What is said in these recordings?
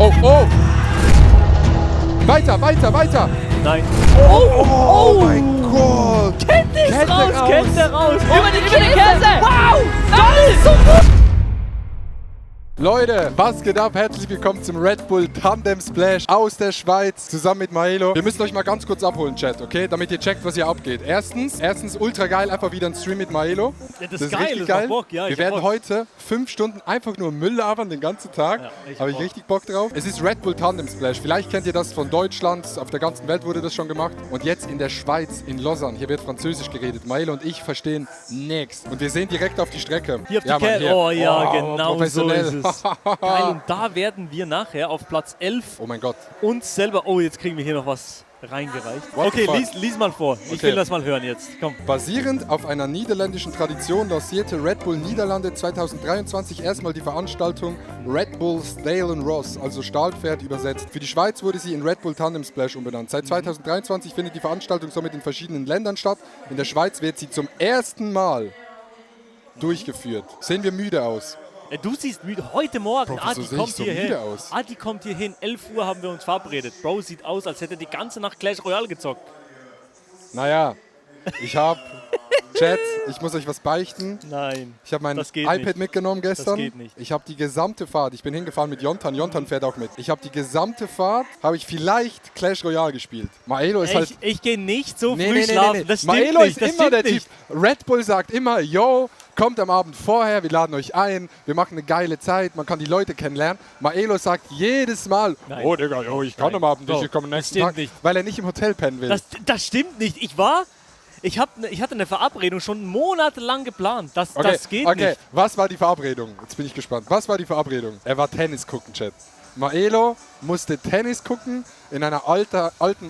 Oh, oh! Weiter, weiter, weiter! Nein. Oh mein Gott! Kette raus! Über die Käse! Wow! Toll! So gut! Leute, was geht ab? Herzlich willkommen zum Red Bull Tandem Splash aus der Schweiz zusammen mit Maelo. Wir müssen euch mal ganz kurz abholen, Chat, okay? Damit ihr checkt, was hier abgeht. Erstens ultra geil, einfach wieder ein Stream mit Maelo. Ja, das ist geil, richtig das geil. macht Bock. Ja, wir werden heute 5 Stunden einfach nur Müll labern den ganzen Tag. Ja, Habe ich richtig Bock drauf. Es ist Red Bull Tandem Splash. Vielleicht kennt ihr das von Deutschland. Auf der ganzen Welt wurde das schon gemacht. Und jetzt in der Schweiz, in Lausanne. Hier wird Französisch geredet. Maelo und ich verstehen nichts. Und wir sehen direkt auf die Strecke. Hier auf die Mann, Kette. hier. Oh ja, genau so professionell. ist es. Geil, und da werden wir nachher auf Platz 11 Oh mein Gott. uns selber... Oh, jetzt kriegen wir hier noch was reingereicht. What the Okay, fuck? lies mal vor. Ich Okay. will das mal hören jetzt. Komm. Basierend auf einer niederländischen Tradition lancierte Red Bull Niederlande 2023 erstmal die Veranstaltung Red Bull Stale and Ross, also Stahlpferd übersetzt. Für die Schweiz wurde sie in Red Bull Tandem Splash umbenannt. Seit 2023 findet die Veranstaltung somit in verschiedenen Ländern statt. In der Schweiz wird sie zum ersten Mal durchgeführt. Sehen wir müde aus? Du siehst müde. Heute Morgen. Bro, wieso Die sehe kommt ich so hierher. müde aus? Die kommt hier hin. 11 Uhr haben wir uns verabredet. Bro sieht aus, als hätte er die ganze Nacht Clash Royale gezockt. Naja, ich habe... Chat, ich muss euch was beichten. Nein. Ich habe mein Das geht iPad nicht. mitgenommen gestern. Das geht nicht. Ich habe die gesamte Fahrt, ich bin hingefahren mit Jontan. Jontan fährt auch mit. Ich habe die gesamte Fahrt, habe ich vielleicht Clash Royale gespielt. Maelo ist halt... Ich gehe nicht so früh schlafen. Das stimmt Maelo nicht. ist Das immer stimmt der nicht. Typ. Red Bull sagt immer, yo, kommt am Abend vorher, wir laden euch ein, wir machen eine geile Zeit, man kann die Leute kennenlernen. Maelo sagt jedes Mal, Nein. oh Digga, yo, ich kann Nein. am Abend nicht, Bro, ich komme am das nächsten stimmt Tag, nicht. weil er nicht im Hotel pennen will. Das stimmt nicht. Ich hatte eine Verabredung schon monatelang geplant. Das geht okay. nicht. Was war die Verabredung? Jetzt bin ich gespannt. Was war die Verabredung? Er war Tennis gucken, Chat. Maelo musste Tennis gucken in einer alten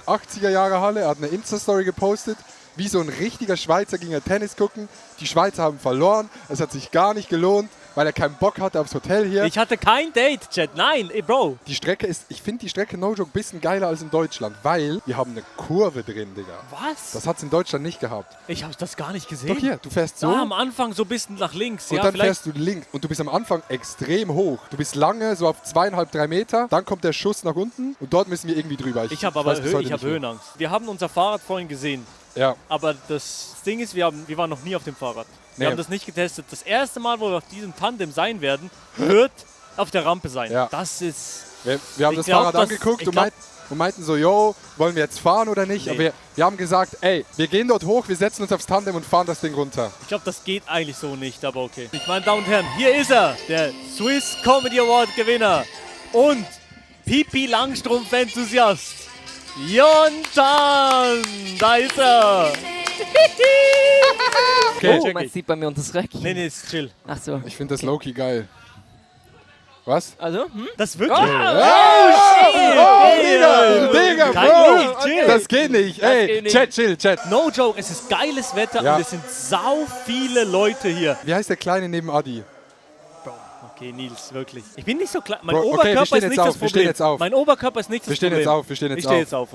80er-Jahre-Halle. Er hat eine Insta-Story gepostet. Wie so ein richtiger Schweizer ging er Tennis gucken. Die Schweizer haben verloren. Es hat sich gar nicht gelohnt, weil er keinen Bock hatte aufs Hotel hier. Ich hatte kein Date, Chat. Nein, Bro. Die Strecke ist, ich finde die Strecke No Joke ein bisschen geiler als in Deutschland, weil wir haben eine Kurve drin, Digga. Was? Das hat es in Deutschland nicht gehabt. Ich habe das gar nicht gesehen. Doch hier, du fährst so. Am Anfang so ein bisschen nach links. Und Ja, dann vielleicht. fährst du links und du bist am Anfang extrem hoch. Du bist lange, so auf 2,5, 3 Meter. Dann kommt der Schuss nach unten und dort müssen wir irgendwie drüber. Ich habe aber weiß bis heute ich hab nicht, wie. Höhenangst. Wir haben unser Fahrrad vorhin gesehen. Ja, Aber das Ding ist, wir waren noch nie auf dem Fahrrad. Wir Nee. haben das nicht getestet. Das erste Mal, wo wir auf diesem Tandem sein werden, wird auf der Rampe sein. Ja. Das ist... wir haben Ich das glaub, Fahrrad das- angeguckt ich und, glaub- meinten so, yo, wollen wir jetzt fahren oder nicht? Nee. Aber wir haben gesagt, ey, wir gehen dort hoch, wir setzen uns aufs Tandem und fahren das Ding runter. Ich glaube, das geht eigentlich so nicht, aber okay. Meine Damen und Herren, hier ist er, der Swiss Comedy Award Gewinner und Pipi Langstrumpf-Enthusiast, Jontan! Da ist er! Okay, Oh, man sieht bei mir unter das Röckchen. Nee, ist chill. Ach so. ich finde das Low-Key geil. Was? Also, Das ist wirklich... Oh, Digga, Kein Bro! Need, chill. Das geht nicht. Ey, geht nicht. Chat, chill, Chat. No joke, es ist geiles Wetter Ja. und es sind sau viele Leute hier. Wie heißt der Kleine neben Adi? Okay, Nils, wirklich. Ich bin nicht so klein. Mein Bro, okay, wir Oberkörper stehen ist jetzt nicht auf, das wir Problem. stehen jetzt auf. Mein Oberkörper ist nicht das Wir stehen Problem. jetzt auf, wir stehen jetzt Ich stehe auf. jetzt auf.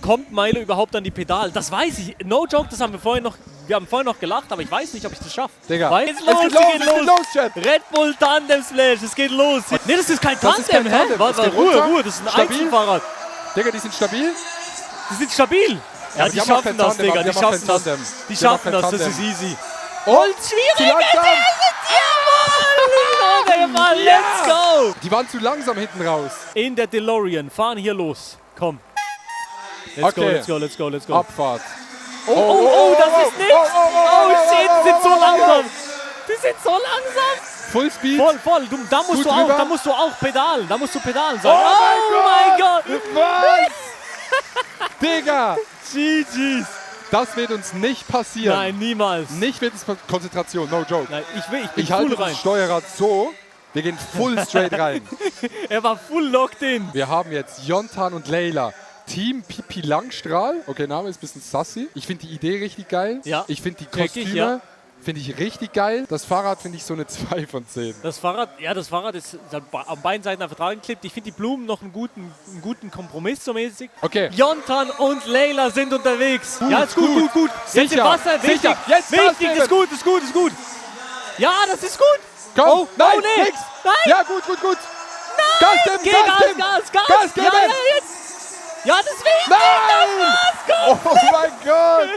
Kommt Milo überhaupt an die Pedale? Das weiß ich. No joke, das haben wir vorhin noch. Wir haben vorhin noch gelacht, aber ich weiß nicht, ob ich das schaffe. Digga, Weil es geht los, Chat. Red Bull Tandem Splash, es geht los. Nee, das ist kein Das Tandem, ist kein hä? Tandem. Warte, Es geht Ruhe, runter. Ruhe, das ist ein Stabil. Einzelfahrrad. Digga, die sind stabil. Die sind stabil. Ja, aber die die haben auch schaffen kein das, Tandem, Digga, aber die die haben auch schaffen kein das. Tandem. Die Die haben auch schaffen kein das, das ist Tandem. easy. Und zu langsam. Jawohl, let's go. Die waren zu langsam hinten raus. In der DeLorean, fahren hier los. Komm. Let's go, Okay. let's go, let's go, let's go. Abfahrt. Oh, das ist nichts. Oh, shit, die sind so langsam. Die sind so langsam. Full Speed. Voll. Da musst Gut du auch, rüber. da musst du auch pedalen. Da musst du pedalen sagen. Oh mein Gott. Was? Digga, GG's. das wird uns nicht passieren. Nein, niemals. Nicht mit Konzentration, no joke. Nein, ich bin Ich halte full rein. das Steuerrad so, wir gehen full straight rein. Er war full locked in. Wir haben jetzt Jontan und Leila. Team Pipi Langstrahl. Okay, Name ist ein bisschen sassy. Ich finde die Idee richtig geil. Ja. Ich finde die Check Kostüme ich, ja. finde ich richtig geil. Das Fahrrad finde ich so eine 2 von 10. Das Fahrrad ist an beiden Seiten einfach dran geklebt. Ich finde die Blumen noch einen guten Kompromiss so mäßig. Okay. Jontan und Leila sind unterwegs. Ja, ist gut. Jetzt im Sicher, Wasser, wichtig. sicher. Jetzt Gas wichtig, geben. ist gut. Ja, das ist gut. Komm, Oh, nein, oh, nee. nix. Nein. Ja, gut. Gas geben, Geh, Gas geben. Gas geben. Ja, jetzt. Ja, deswegen. Nein! Oh mein Gott!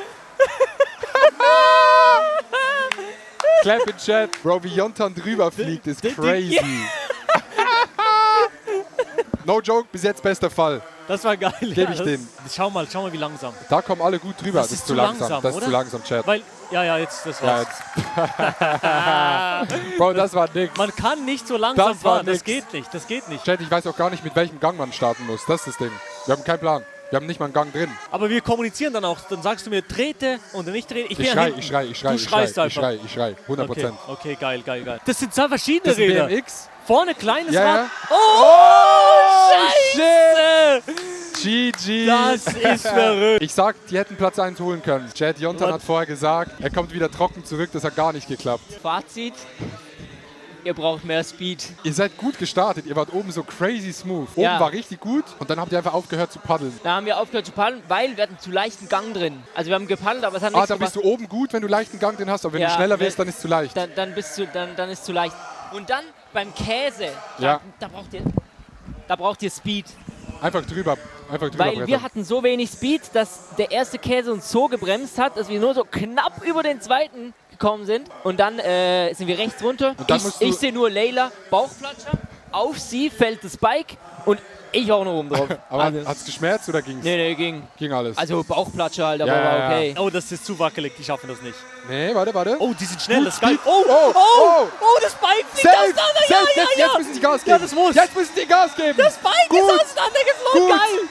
Clap in Chat. Bro, wie Jontan drüber fliegt, ist crazy. No joke, bis jetzt bester Fall. Das war geil. Geb ich dem. Schau mal, wie langsam. Da kommen alle gut drüber. Das ist zu langsam, Das ist oder? zu langsam, Chat. Weil, ja, jetzt, das Ja, war's. jetzt. Bro, das war nix. Man kann nicht so langsam Das war fahren. Das nix. geht nicht. Das geht nicht. Chat, ich weiß auch gar nicht, mit welchem Gang man starten muss. Das ist das Ding. Wir haben keinen Plan. Wir haben nicht mal einen Gang drin. Aber wir kommunizieren dann auch. Dann sagst du mir, trete und nicht trete. Ich schrei. Du schreist einfach. Ich schrei. 100%. Okay, geil. Das sind zwei verschiedene Das ist ein Räder. BMX. Vorne kleines Ja, Rad. ja. Oh, shit! Scheiße! GG. Das ist verrückt. Ich sag, die hätten Platz 1 holen können. Chad Jontan What? hat vorher gesagt, er kommt wieder trocken zurück. Das hat gar nicht geklappt. Fazit: Ihr braucht mehr Speed. Ihr seid gut gestartet. Ihr wart oben so crazy smooth. Oben Ja. war richtig gut und dann habt ihr einfach aufgehört zu paddeln. Da haben wir aufgehört zu paddeln, weil wir hatten zu leichten Gang drin. Also wir haben gepaddelt, aber es hat Ah, nichts dann bist gemacht. du oben gut, wenn du leichten Gang drin hast, aber wenn Ja, du schneller wenn- wirst, dann ist es zu leicht. Dann ist zu leicht. Und dann beim Käse, Ja. da braucht ihr Speed. Einfach drüber Weil brettern. wir hatten so wenig Speed, dass der erste Käse uns so gebremst hat, dass wir nur so knapp über den zweiten gekommen sind. Und dann sind wir rechts runter. Und dann musst du- Ich sehe nur Leila, Bauchplatscher. Auf sie fällt das Bike und ich auch noch oben drauf. Aber Also- hat's geschmerzt oder ging's? Nee, ging. Ging alles. Also Bauchplatscher halt, aber Ja, war ja, okay. Oh, das ist zu wackelig. Die schaffen das nicht. Nee, warte. Oh, die sind schnell. Gut Das ist geil. Speed. Oh, Das Bike fliegt Safe, auseinander. safe. Ja. Jetzt müssen die Gas geben. Ja, das muss. Jetzt müssen die Gas geben. Das Bike Gut. ist auseinandergeflogen. Gut. Geil.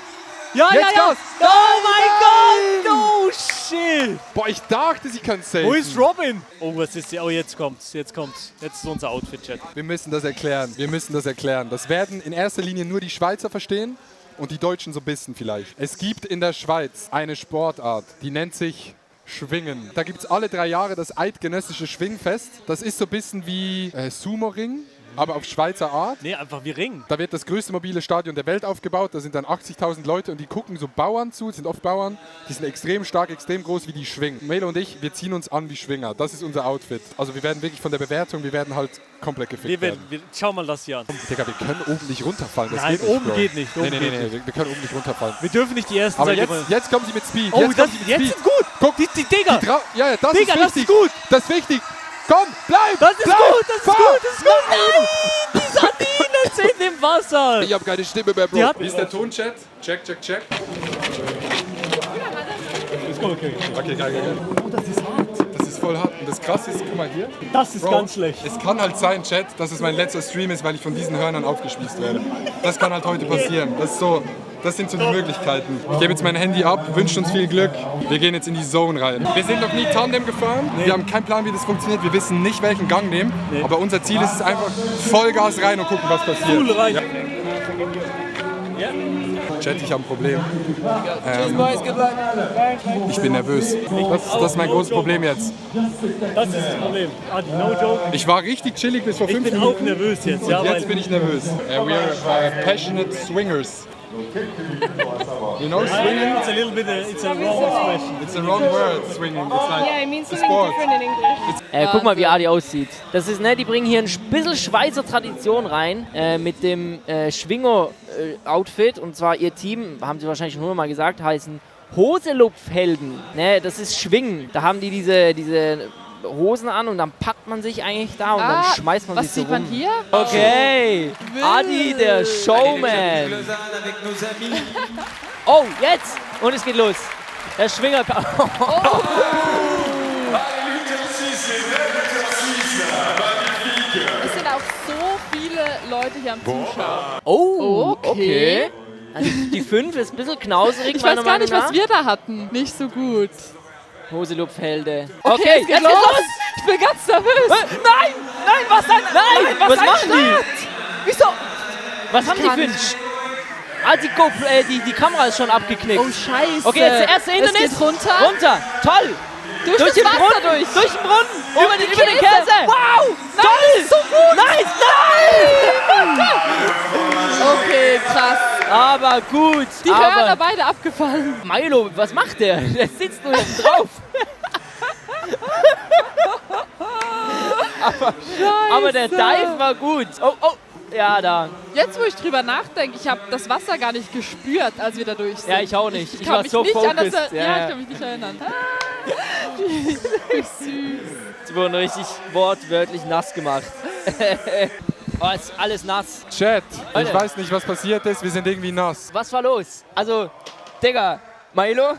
Ja. Jetzt Gas. Oh mein Gott. Oh, shit. Boah, ich dachte, sie können safe. Wo ist Robin? Oh, was ist hier? Oh, jetzt kommt's. Jetzt ist unser Outfit, Chat. Wir müssen das erklären. Das werden in erster Linie nur die Schweizer verstehen und die Deutschen so ein bisschen vielleicht. Es gibt in der Schweiz eine Sportart, die nennt sich Schwingen. Da gibt es alle 3 Jahre das eidgenössische Schwingfest. Das ist so ein bisschen wie Sumo-Ring, aber auf Schweizer Art. Nee, einfach wie Ring. Da wird das größte mobile Stadion der Welt aufgebaut. Da sind dann 80.000 Leute und die gucken so Bauern zu. Das sind oft Bauern. Die sind extrem stark, extrem groß, wie die schwingen. Melo und ich, wir ziehen uns an wie Schwinger. Das ist unser Outfit. Also wir werden wirklich von der Bewertung, wir werden halt komplett gefickt werden. Schau mal das hier an. Digga, wir können oben nicht runterfallen. Das Nein, geht nicht, oben Bro. geht nicht, oben Nee, geht nicht. wir können oben nicht runterfallen. Wir dürfen nicht die ersten Aber sein. jetzt kommen sie mit Speed. Oh, jetzt kommen sie mit jetzt Speed. sind gut. Guck, Die Digga. Ja, das Digga, ist das wichtig. ist gut. Das ist wichtig. Komm, bleib. Das ist bleib, gut, das ist fahr. gut, das ist gut. Nein, die Sardinen sind im Wasser. Ich habe keine Stimme mehr, Bro. Die hat- Wie ist der Tonchat? Check. Okay, geil. Oh, das ist hart. Das ist voll hart. Und das Krasse ist, guck mal hier. Das ist Bro, ganz schlecht. Es kann halt sein, Chat, dass es mein letzter Stream ist, weil ich von diesen Hörnern aufgespießt werde. Das kann halt heute passieren. Das sind so die Möglichkeiten. Ich gebe jetzt mein Handy ab, wünsche uns viel Glück. Wir gehen jetzt in die Zone rein. Wir sind noch nie Tandem gefahren. Wir haben keinen Plan, wie das funktioniert. Wir wissen nicht, welchen Gang nehmen. Aber unser Ziel ist es einfach, Vollgas rein und gucken, was passiert. Cool rein. Ja. Chat, ich habe ein Problem. Ich bin nervös. Das ist mein großes Problem jetzt. Das ist das Problem. Adi, no joke. Ich war richtig chillig bis vor Ich 5 bin Minuten. auch nervös jetzt. Ja, Jetzt weil bin ich nervös. We are passionate swingers. You know swinging? it's a little bit, it's a wrong expression. It's a wrong word, swinging. It's like Yeah, it means a something sport. different in English. Guck mal, wie Adi aussieht. Das ist, ne, die bringen hier ein bisschen Schweizer Tradition rein mit dem Schwinger-Outfit. Und zwar ihr Team, haben sie wahrscheinlich schon mal gesagt, heißen Hoselupfhelden. Ne, das ist Schwingen. Da haben die diese Hosen an und dann packt man sich eigentlich da und dann schmeißt man sich Was so sieht man rum. hier? Okay, Adi, der Showman. Oh, jetzt! Und es geht los. Der Schwinger. Es sind auch so viele Leute hier am Zuschauen. Oh, Okay. okay. Also die 5 ist ein bisschen knauserig, Ich weiß meiner gar nicht, Meinung was wir da hatten. Nicht so gut. Hoselupfhelde. Okay, jetzt geht's los. Ich bin ganz nervös. Nein! Nein, was denn? Nein, was machen die? Wieso? Was haben die kann für ein... Die Kamera ist schon abgeknickt. Oh, scheiße. Okay, jetzt der erste Hindernis. Es geht runter. Runter. Toll. Durch das den Wasser Brunnen. durch. Durch den Brunnen. Über den Käse. Käse. Wow. Nein, Toll. so gut. Nice. Nein. Okay, krass. Aber gut. Die Hörner aber beide abgefallen. Milo, was macht der? Der sitzt nur hinten drauf. Aber der Dive war gut. Oh, ja, da. Jetzt, wo ich drüber nachdenke, ich habe das Wasser gar nicht gespürt, als wir da durch sind. Ja, ich auch nicht. Ich kann war mich so nicht an das, focused. ich kann mich nicht erinnern. Wie süß. Sie wurden richtig wortwörtlich nass gemacht. Oh, ist alles nass. Chat, ich Alter. weiß nicht, was passiert ist. Wir sind irgendwie nass. Was war los? Also, Digga, Milo,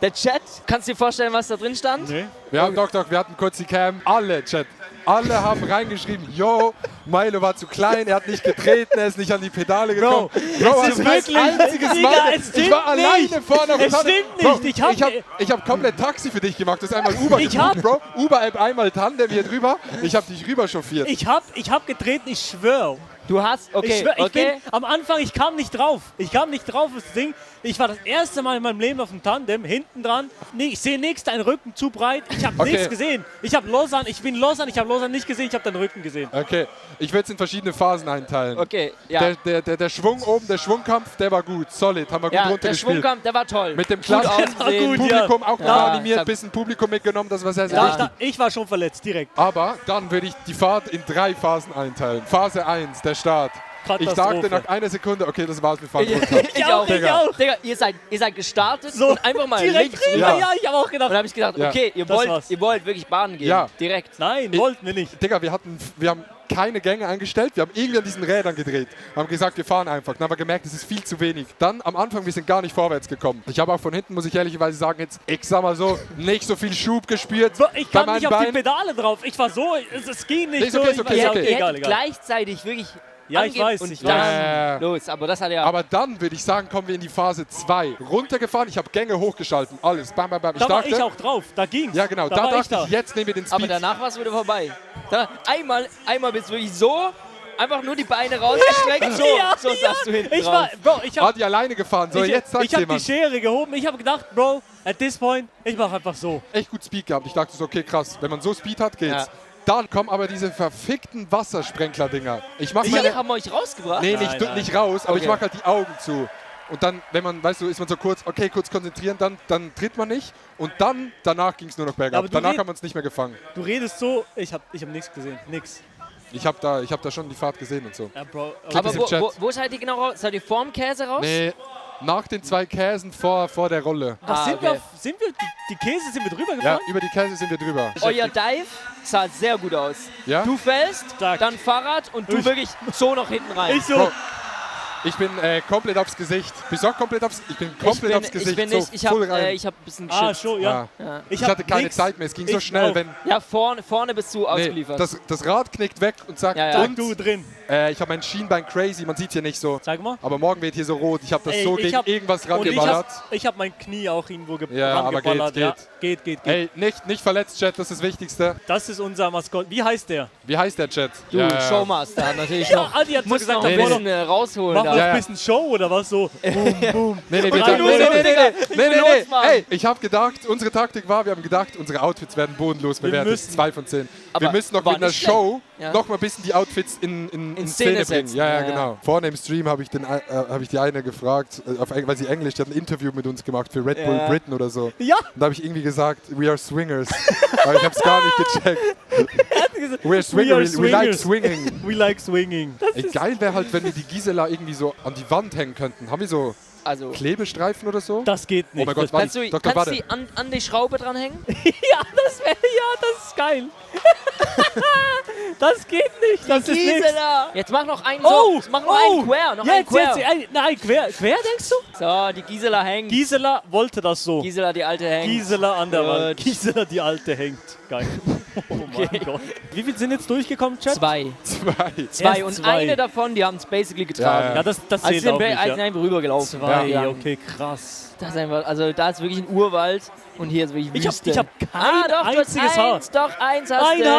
der Chat, kannst du dir vorstellen, was da drin stand? Nee. Wir haben Doc, wir hatten kurz die Cam. Alle, Chat. Alle haben reingeschrieben, yo, Milo war zu klein, er hat nicht getreten, er ist nicht an die Pedale gekommen. Bro, es ist das ist wirklich- ein einziges Digga, Mal. es Ich war stimmt nicht. alleine vorne auf der Es Tandem. stimmt nicht. Bro, ich hab komplett Taxi für dich gemacht. Das ist einmal Uber gebucht, Bro. Uber-App einmal Tandem hier drüber. Ich hab dich rüber chauffiert. Ich hab getreten, ich schwöre. Du hast, okay, Ich schwör, ich okay. bin am Anfang, ich kam nicht drauf. Ich kam nicht drauf, das Ding. Ich war das erste Mal in meinem Leben auf dem Tandem, hinten dran. Nee, ich sehe nichts, dein Rücken zu breit. Ich habe Okay. nichts gesehen. Ich habe Lausanne nicht gesehen, ich habe deinen Rücken gesehen. Okay, ich würde es in verschiedene Phasen einteilen. Okay, ja. Der Schwung oben, der Schwungkampf, der war gut, solid, haben wir gut Ja, der runtergespielt. Schwungkampf, der war toll. Mit dem Gut Klatsch, ausgesehen. gut, Publikum auch Ja, noch es animiert, hat- bisschen Publikum mitgenommen, das war sehr, sehr Da, wichtig. ich war schon verletzt, direkt. Aber dann würde ich die Fahrt in 3 Phasen einteilen. Phase 1, der Start. Ich Katastrophe. dachte nach einer Sekunde, okay, das war's, wir fahren Ich, runter. ich auch, ich auch. Digga, ihr seid gestartet So, und einfach mal direkt links rüber. rüber. Ja, ich habe auch Und gedacht. dann habe ich gedacht, Ja. okay, ihr Das wollt, war's. ihr wollt wirklich baden gehen. Ja. Direkt. Nein, wollten wir nicht. Digga, wir haben keine Gänge eingestellt, wir haben irgendwie an diesen Rädern gedreht. Haben gesagt, wir fahren einfach. Dann haben wir gemerkt, es ist viel zu wenig. Dann am Anfang, wir sind gar nicht vorwärts gekommen. Ich habe auch von hinten, muss ich ehrlicherweise sagen, jetzt, ich sag mal so, nicht so viel Schub gespürt. So, ich bei kam nicht meinen auf die Beinen. Pedale drauf. Ich war so, es ging nicht Ist okay, so. ist Ich okay, war- ist ja, okay. Ihr egal, hättet egal. gleichzeitig wirklich Ja, ich angehen weiß, und ich dann weiß. los. Aber das hat ja... Aber dann würde ich sagen, kommen wir in die Phase 2. Runtergefahren, ich habe Gänge hochgeschalten, alles. Bam, bam, bam. Da war dachte, ich auch drauf, da ging's. ja genau, da war dachte ich, jetzt nehmen wir den Speed. aber danach war es wieder vorbei. Einmal bist du wirklich so, einfach nur die Beine rausgestreckt. So, Ja, so saßt du hinten Ich drauf. war, Bro, ich War hab, die alleine gefahren, so ich, jetzt sagt ich hab die jemand. Schere gehoben. Ich habe gedacht, Bro, at this point, ich mach einfach so. Echt gut Speed gehabt. Ich dachte so, okay, krass, wenn man so Speed hat, geht's. Ja. Dann kommen aber diese verfickten Wassersprenkler-Dinger. Ich mach Die meine... haben euch rausgebracht? Nee, Nein. nicht raus, aber Okay. ich mach halt die Augen zu. Und dann, wenn man, weißt du, ist man so kurz, okay, kurz konzentrieren, dann tritt man nicht. Und dann, danach ging es nur noch bergab. Aber du Danach red- haben wir uns nicht mehr gefangen. Du redest so, ich hab nichts gesehen. Nix. Ich hab da schon die Fahrt gesehen und so. Ja, Bro. Klick Aber ist im Chat. wo seid ihr genau raus? Seid ihr vorm Käse raus? Nee, nach den 2 Käsen vor der Rolle. Was sind okay. die Käse sind wir drüber Ja, gefahren? über die Käse sind wir drüber. Euer Dive sah sehr gut aus. Ja? Du fällst, Stark. dann Fahrrad und du Ich- wirklich so noch hinten rein. Ich so, Bro, ich bin komplett aufs Gesicht. Bist du auch komplett aufs... Ich bin komplett aufs Gesicht. ich bin nicht, so voll rein. ich hab ein bisschen geschützt. schon, ja. Ja. Ich Ich hatte keine nix. Zeit mehr. Es ging so Ich schnell, auch. wenn... Ja, vorne bist du Nee, ausgeliefert. das Rad knickt weg und sagt, Ja, ja. und Du drin. ich habe mein Schienbein crazy, man sieht hier nicht so. Sag mal. Aber morgen wird hier so rot. Ich habe das Ey, so ich gegen hab- irgendwas Und rangeballert. ich hab mein Knie auch irgendwo Ja, aber rangeballert. geht. Ja, geht. Ey, nicht verletzt, Chat, das ist das Wichtigste. Das ist unser Maskott. Wie heißt der? Wie heißt der Chat? du, Showmaster hat natürlich Ja, noch. Adi hat so Muss gesagt, noch ein nee, bisschen rausholen. Mach Da. noch Ja, ein ja. bisschen Show oder was so. Boom, boom. Nee, Und dann los, Digga, ich will losfahren. Ey, ich habe gedacht, unsere Taktik war, wir haben gedacht, unsere Outfits werden bodenlos bewertet. müssen. 2 von 10. Aber Wir müssen noch war mit einer nicht schlecht. Show Ja. noch mal ein bisschen die Outfits in Szene Szene bringen. setzen. Ja, Ja, ja. genau. Vorne im Stream habe ich, hab ich die eine gefragt, weil sie Englisch, die hat ein Interview mit uns gemacht für Red Bull Ja. Britain oder so. Ja, Und da habe ich irgendwie gesagt, we are swingers. Aber ich habe es gar nicht gecheckt. We are swingers, we like swinging. we like swinging. Ey, geil wäre halt, wenn wir die Gisela irgendwie so an die Wand hängen könnten. Haben wir so Also, Klebestreifen oder so? Das geht nicht. Oh mein Gott, Das- warte. kannst du Dr. Warte. die an die Schraube dranhängen? das ist geil. Das geht nicht. Das ist nichts. Gisela! Jetzt mach noch einen Oh, so. Mach noch einen quer. Noch einen Jetzt, quer. nein, quer denkst du? So, die Gisela hängt. Gisela wollte das so. Gisela, die alte hängt. Gisela an der Wand. Gut. Gisela, die alte, hängt. Geil. Oh mein Gott. Wie viel sind jetzt durchgekommen, Chat? Zwei. 2. Zwei. Erst Und zwei. eine davon, die haben es basically getragen. Ja, Ja, das Also zählt sind auch wir nicht. sind Ja. einfach rübergelaufen. Zwei, Ja. okay, krass. Das ist einfach, also da ist wirklich ein Urwald und hier ist wirklich Wüste. Ich hab kein doch, du hast einziges Haar. eins, doch, eins hast Ein du.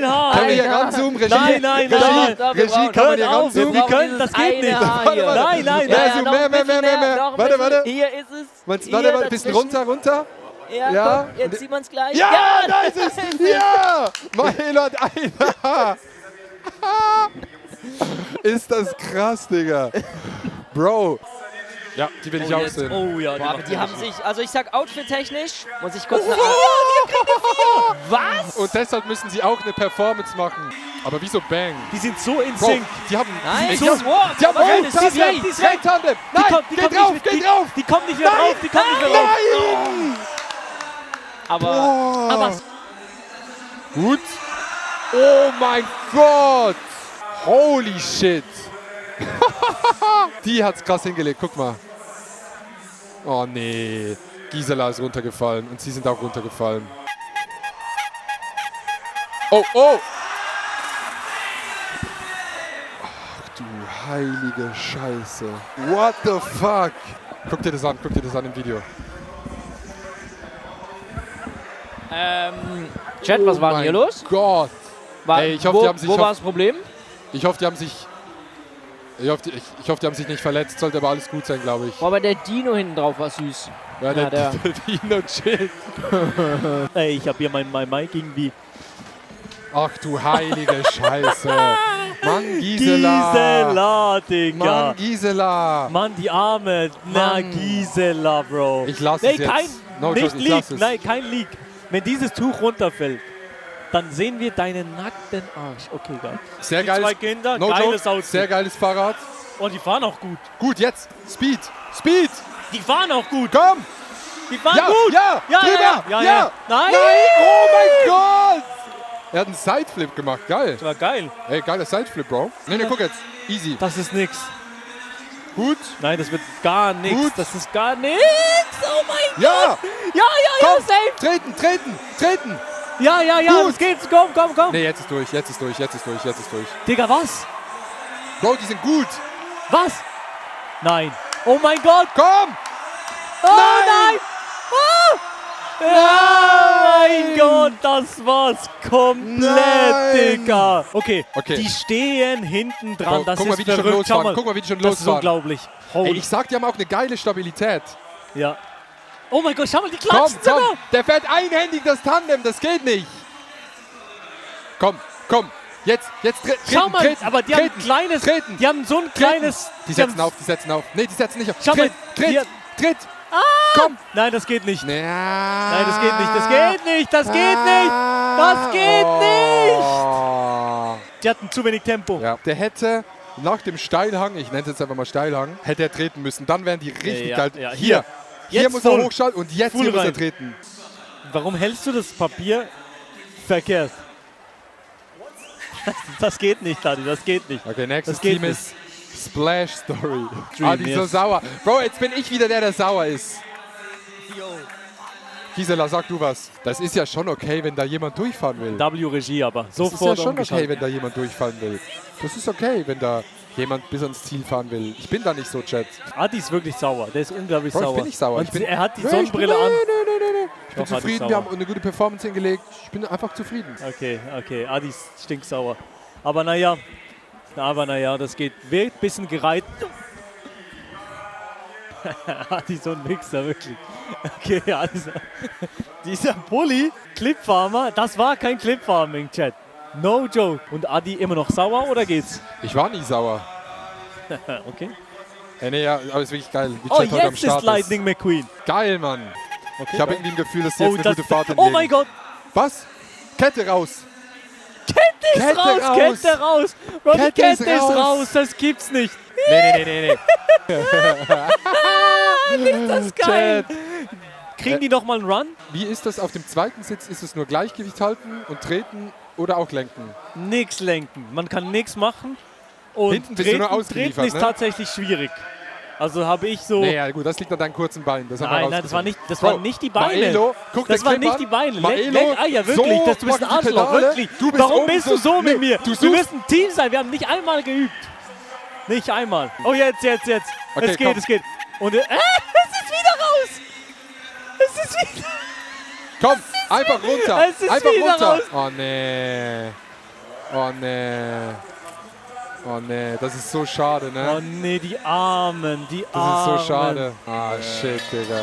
Haar. Können wir hier Alter. ranzoomen? Regie? Nein, nein, Regie, nein. Doch, wir Regie, brauchen- kann man hier Hört auf, ranzoomen? wir können, das geht nicht. Warte, warte. Nein, nein, Ja, nein. so noch mehr, ein bisschen mehr. noch ein Warte, bisschen. warte. Hier ist es. Warte, Hier warte, ein bisschen dazwischen. runter. Ja, Ja. guck, jetzt sieht man es gleich. Ja, da ist es! Ja! Milo hat ein Haar. Ist das krass, Digga. Bro, Ja, die will ich Oh, auch jetzt. sehen. Oh ja, Boah, aber die haben sich, also ich sag outfit-technisch, muss ich kurz Was? Und deshalb müssen sie auch eine Performance machen. Aber wieso Bang? Die sind so in Bro, Sync. die haben... Nein, die haben die einen ist Renntandem! weg, die ist weg. Renntandem! Die Nein, kommt geht nicht drauf, mit- geht drauf! Die kommt nicht mehr drauf, die kommt nicht mehr drauf. Nein! Aber Gut. Oh mein Gott! Holy shit! Die hat's krass hingelegt, guck mal. Oh nee. Gisela ist runtergefallen und sie sind auch runtergefallen. Oh, oh! Ach du heilige Scheiße. What the fuck? Guck dir das an im Video. Chat, was war denn hier los? Gott! War, Ey, ich hoffe, wo die haben sich- wo war das Problem? Ich hoffe, die haben sich nicht verletzt. Sollte aber alles gut sein, glaube ich. Boah, aber der Dino hinten drauf war süß. Ja, Ja, der Dino chillt. Ey, ich habe hier mein Mic irgendwie. Ach du heilige Scheiße. Mann, Gisela. Gisela, Digga. Mann, Gisela. Mann, die Arme. Na, Mann. Gisela, Bro. Ich lasse Nee, es jetzt. kein, No nicht joke, ich Leak. lasse es. Nein, kein Leak. Wenn dieses Tuch runterfällt, dann sehen wir deinen nackten Arsch. Okay, geil. Sehr Die geiles, zwei Kinder, no geiles joke, Outfit. sehr geiles Fahrrad. Oh, die fahren auch gut. Gut, jetzt. Speed. Speed. Die fahren auch gut. Komm. Die fahren Ja, gut. ja, Ja, drüber. ja, ja. Nein. Oh mein Gott. Er hat einen Sideflip gemacht. Geil. Das war geil. Ey, geiler Sideflip, Bro. Nee, guck jetzt. Easy. Das ist nix. Gut. Nein, das wird gar nichts. Gut. Das ist gar nichts. Oh mein Ja. Gott. Ja, Komm. safe. Treten, treten, treten. Ja, Gut. es geht. Komm, komm, komm. Nee, jetzt ist durch, jetzt ist durch, jetzt ist durch, jetzt ist durch. Digga, was? Bro, die sind gut. Was? Nein. Oh mein Gott. Komm. Oh nein. Oh mein Gott, das war's komplett, Nein. Digga. Okay, Okay. die stehen hinten dran. Bro, Das guck mal, ist wie die schon verrückt. Schau losfahren. mal. Guck mal, wie die schon Das ist losfahren. unglaublich. Ey, Holy. ich sag, die haben auch eine geile Stabilität. Ja. Oh mein Gott, schau mal, die Komm, klatschen sogar. komm. Der fährt einhändig das Tandem, das geht nicht. Komm, komm. Jetzt treten, Schau mal, treten, aber die treten, haben ein kleines, treten, die haben so ein kleines... Die setzen auf, die setzen auf. Nee, die setzen nicht auf. Schau mal, Tritt, hier- tritt. Komm. Nein, das geht nicht. Nein, Nein, das geht nicht, das geht nicht, das geht nicht. Das geht nicht. Die hatten zu wenig Tempo. Ja. Der hätte nach dem Steilhang, ich nenne es jetzt einfach mal Steilhang, hätte er treten müssen. Dann wären die richtig Ja, geil. ja, Hier Jetzt muss voll. er hochschalten und jetzt Full hier muss er rein. treten. Warum hältst du das Papier verkehrt? Das geht nicht, Adi, das geht nicht. Okay, nächstes Das geht Team ist Splash Story. Dream, Ah, die ist so yes. sauer. Bro, jetzt bin ich wieder der sauer ist. Gisela, sag du was. Das ist ja schon okay, wenn da jemand durchfahren will. W-Regie aber. Das ist ja Sofort schon okay, umgeschaltet. wenn da jemand durchfahren will. Das ist okay, wenn da jemand bis ans Ziel fahren will. Ich bin da nicht so, Chat. Adi ist wirklich sauer. Der ist unglaublich Bro, sauer. ich bin nicht sauer. Und Ich bin, er hat die Nee, Sonnenbrille an. Nee. Ich bin Doch, Adi ist zufrieden, sauer. wir haben eine gute Performance hingelegt. Ich bin einfach zufrieden. Okay, okay. Adi ist stinksauer. Aber naja, das geht. Wird ein bisschen gereiht. Adi ist so ein Mixer, wirklich. Okay, also, dieser Bulli, Clipfarmer, das war kein Clipfarming, Chat. No joke. Und Adi immer noch sauer oder geht's? Ich war nie sauer. Okay. Nee, ja, aber ist wirklich geil, wie Oh, Chat heute am jetzt Start ist Lightning McQueen. Geil, Mann. Okay. Ich habe irgendwie ein Gefühl, dass sie jetzt Oh, eine das, gute Fahrt oh hinlegen. mein Gott. Was? Kette raus. Kette ist raus, Kette raus. Bro, die Kette Kette ist ist raus. raus, das gibt's nicht. Nee. Das ist geil. Kriegen die noch mal einen Run? Wie ist das auf dem zweiten Sitz? Ist es nur Gleichgewicht halten und treten oder auch lenken? Nix lenken. Man kann nichts machen. Und Hinten bist du nur treten ausgeliefert, ist ne? tatsächlich schwierig. Also habe ich so... Nee, ja gut, das liegt an deinen kurzen Beinen. Das haben wir Nein, das war rausgefunden. nicht, das Bro, waren nicht die Beine. Maelo, guck Das den waren Clip nicht an. die Beine. Maelo, Leck Eier, wirklich. so Du bist ein packen die Arschloch, Pedale. wirklich. Du bist Warum oben bist du so mit Nee, mir? du Wir suchst- müssen ein Team sein. Wir haben nicht einmal geübt. Nicht einmal. Oh, jetzt. Okay, es geht, komm. es geht. Und es ist wieder raus. Es ist wieder... Komm, einfach runter. Es ist einfach wieder runter. raus. Oh nee. Oh nee. Oh nee, das ist so schade, ne? Oh nee, die Armen, die Das Armen. ist so schade. Ah, shit, Digga.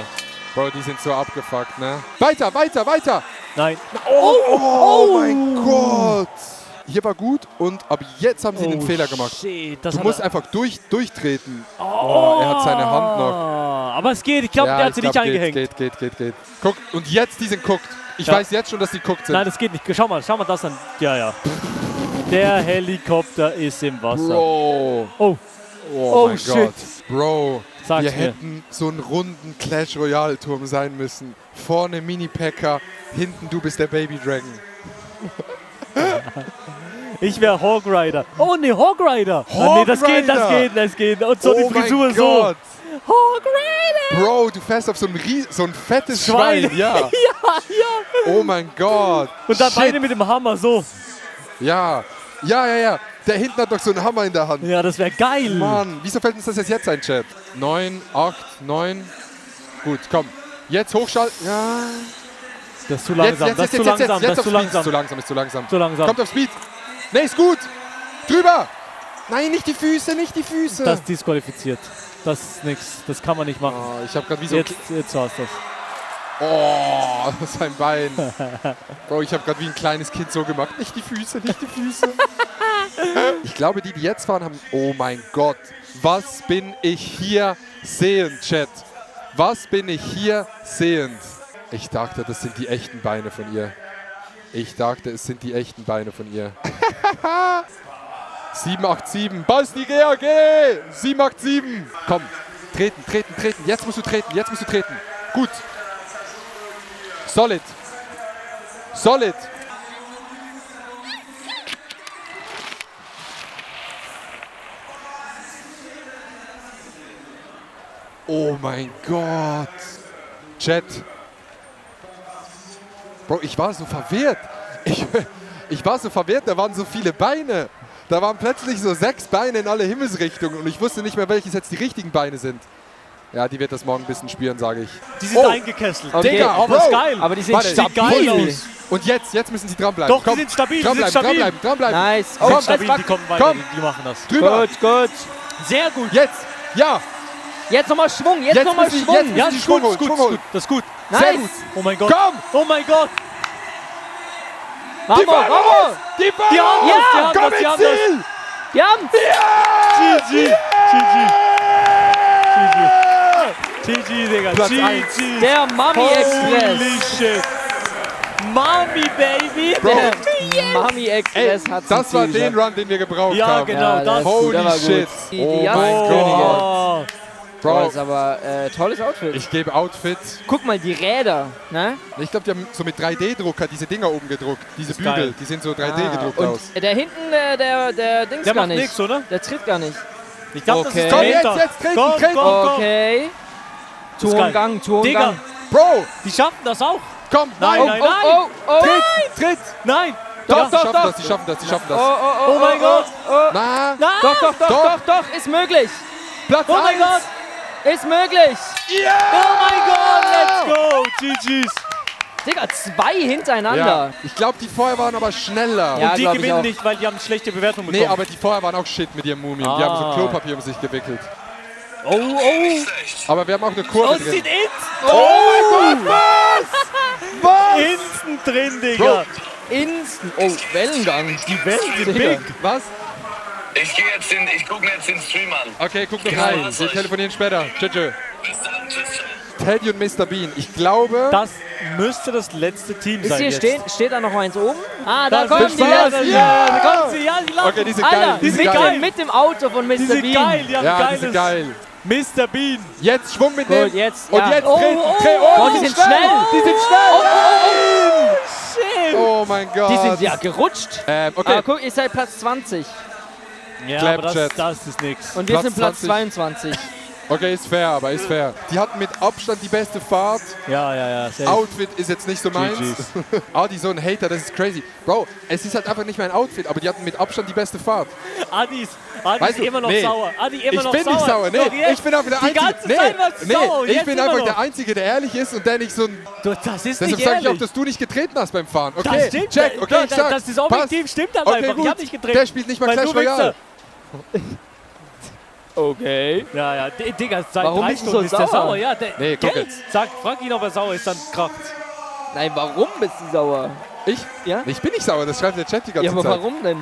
Bro, die sind so abgefuckt, ne? Weiter! Nein. Oh mein Gott! hier war gut und ab jetzt haben sie den Fehler gemacht. Shit, das Du hat musst er- einfach durchtreten. Oh, er hat seine Hand noch. Aber es geht, ich glaube, der hat sie nicht eingehängt. Geht. Guck, und jetzt, die sind guckt. Ich Ja. weiß jetzt schon, dass die guckt sind. Nein, das geht nicht. Schau mal das an. Ja. Der Helikopter ist im Wasser. Bro. Oh, Oh mein shit. Gott. Bro, Sag's wir mir. hätten so einen runden Clash Royale Turm sein müssen. Vorne Mini-Packer, hinten du bist der Baby Dragon. Ich wäre Hawk Rider. Oh ne, Hawk Rider. Hawk Das geht. Und so die Frisur mein so. Gott. Hawk Rider. Bro, du fährst auf so ein fettes Schwein. Schwein. Ja. Ja. Oh mein Gott. Und dann Shit. beide mit dem Hammer so. Ja. Der hinten hat doch so einen Hammer in der Hand. Ja, das wäre geil. Mann, wieso fällt uns das jetzt ein, Chat? 9, 8, 9. Gut, komm. Jetzt hochschalten. Ja. Das ist zu langsam. Das ist zu langsam. Das ist zu langsam. Ist zu langsam. Zu langsam. Kommt auf Speed. Nee, ist gut. Drüber. Nein, nicht die Füße. Das ist disqualifiziert. Das ist nix. Das kann man nicht machen. Oh, ich habe gerade wie so... Jetzt war's das. Oh, sein Bein. Bro, ich habe gerade wie ein kleines Kind so gemacht. Nicht die Füße. Ich glaube, die jetzt fahren, haben... Oh mein Gott. Was bin ich hier sehend, Chat? Was bin ich hier sehend? Ich dachte, das sind die echten Beine von ihr. 787. Basti GAG. 787. Komm. Treten. Jetzt musst du treten. Gut. Solid. Oh mein Gott. Chat. Bro, ich war so verwirrt. Ich war so verwirrt, da waren so viele Beine. Da waren plötzlich so 6 Beine in alle Himmelsrichtungen und ich wusste nicht mehr, welches jetzt die richtigen Beine sind. Ja, die wird das morgen ein bisschen spüren, sage ich. Die sind Oh. eingekesselt. Okay. Digga, Aber Bro. ist geil. Aber die sind Warte, Sieht geil stabil. aus. Und jetzt müssen sie dranbleiben. Doch, die sind stabil. Dranbleiben. Nice. Die Oh, sind stabil, die kommen weiter. Komm. Die machen das. Drüber. Gut. Sehr gut. Jetzt. Ja. Jetzt nochmal Schwung. Jetzt Jetzt nochmal müssen sie- Schwung. jetzt- Ja, die ist gut, Schwung ist gut, holen, ist gut. Das ist gut. Sehr Nice. gut. Oh mein Gott. Komm. Oh mein Gott. Vamos. Die haben Die haben Ja, das, Komm die haben ins das. Ziel. Wir haben's. GG, Digga. Platz GG. Der Mami Holy Express. shit. Mami, Baby. Bro. Der Mami Ey, Express hat das war den Run, den wir gebraucht Ja, haben. genau. Ja, das. das- Holy der war shit. gut. Die Oh erste mein Königin. Gott. Oh. Bro, Bro, ist aber tolles Outfit. ich gebe Outfit. Guck mal, die Räder, ne? Ich glaube, die haben so mit 3D-Drucker diese Dinger oben gedruckt. Diese Ist Bügel, geil. die sind so 3D gedruckt Und aus. der hinten, der Dings Der gar macht nicht. nichts, oder? Der tritt gar nicht. Ich glaube, das Okay. ist Komm, dahinter. jetzt treten, Komm, treten. komm. Okay. Das ist geil. Turmgang. Digga, Bro, die schaffen das auch. komm, Nein, oh, nein, Oh, nein. oh, oh. Tritt. Nein. Doch, Ja. doch, doch. Die schaffen das. Oh mein Gott. Na, Nein. Doch, ist möglich. Platz Oh mein 1. Gott. Ist möglich. Oh mein Gott, let's go. GG's. Digga, 2 hintereinander. Ja. Ich glaube, die vorher waren aber schneller. Ja, Und die glaub ich gewinnen auch. nicht, weil die haben schlechte Bewertungen bekommen. Nee, aber die vorher waren auch shit mit ihrem Mumien. Die haben so Ah. Klopapier um sich gewickelt. Oh. Aber wir haben auch eine Oh, Kurve es drin. sieht Oh mein Gott, was? instant drin, Digga. Instant. Oh, Wellengang. Die Wellen sind Digga. big. Was? Ich gucke mir jetzt den Stream an. Okay, guck doch Genau, rein. was Wir soll ich? telefonieren später. Tschüss. Bis dann, tschüss. Teddy und Mr. Bean. Ich glaube... Das müsste das letzte Team Ist sein hier jetzt. steht da noch mal eins oben? Ah, da Das kommen ist die Spaß. letzten. Ja, da kommen sie. Ja, die laufen. Okay, die sind Alter, geil. die sind mit, geil. mit dem Auto von Mr. Die sind Bean. geil. Die haben Ja, die geiles. sind geil. Mr. Bean. Jetzt Schwung mitnehmen. Gut, jetzt, Und ja. jetzt Oh, treten. oh, Dreh- oh, die sind schnell. Die sind schnell. Shit. Oh mein Gott. Die sind ja gerutscht. Okay. Aber guck, ihr seid Platz 20. Ja, Clap aber Chat. das ist nix. Und wir Platz sind Platz 20. 22. Okay, ist fair, aber ist fair. Die hatten mit Abstand die beste Fahrt. Ja. Safe. Outfit ist jetzt nicht so meins. GG's. Adi, so ein Hater, das ist crazy. Bro, es ist halt einfach nicht mein Outfit, aber die hatten mit Abstand die beste Fahrt. Adi Weißt ist du, immer noch nee. sauer. Adi immer Ich noch bin sauer. nicht sauer, nee. Doch, jetzt. Ich bin einfach der Die Einzige. ganze Zeit warst du sauer. Ich Jetzt bin immer einfach noch. der Einzige, der ehrlich ist und der nicht so ein. Du, das ist Deshalb nicht sage ich auch, ehrlich. dass du nicht getreten hast beim Fahren. Okay, Das stimmt. check. Okay, ich sag. das ist objektiv, passt. stimmt aber Okay, einfach. gut. Ich hab nicht getreten. Der spielt nicht mal Weil Clash du Wichser. Royale. Okay. Ja. Digga, seit Warum 3 bist du Stunden so ist der sauer? sauer. Ja, Nee, guck Geld. jetzt. Frag ihn, ob er sauer ist, dann kracht's. Nein, warum bist du sauer? Ich? Ja? Ich bin nicht sauer, das schreibt der Chat die ganze Ja, aber Zeit. warum denn?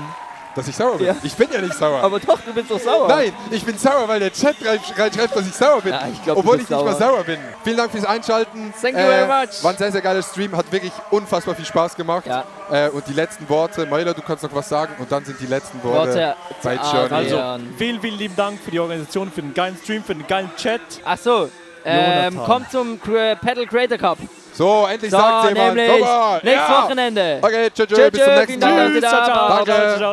Dass ich sauer bin. Ja. Ich bin ja nicht sauer. Aber doch, du bist doch sauer. Nein, ich bin sauer, weil der Chat reinschreibt, dass ich sauer bin. Ja, ich glaub, du obwohl bist ich nicht mal sauer. sauer bin. Vielen Dank fürs Einschalten. Thank you very much. War ein sehr, sehr geiler Stream. Hat wirklich unfassbar viel Spaß gemacht. Ja. Und die letzten Worte, Meuler, du kannst noch was sagen. Und dann sind die letzten Worte bei Journey. Also, vielen, vielen lieben Dank für die Organisation, für den geilen Stream, für den geilen Chat. Ach so, Jonathan. kommt zum Pedal Creator Cup. So, endlich So, sagt jemand. nämlich Super. nächstes Ja. Wochenende. Okay, tschüss, Tschüss, bis zum nächsten vielen Dank, dass Mal. ihr da wart. Danke. Ciao, ciao.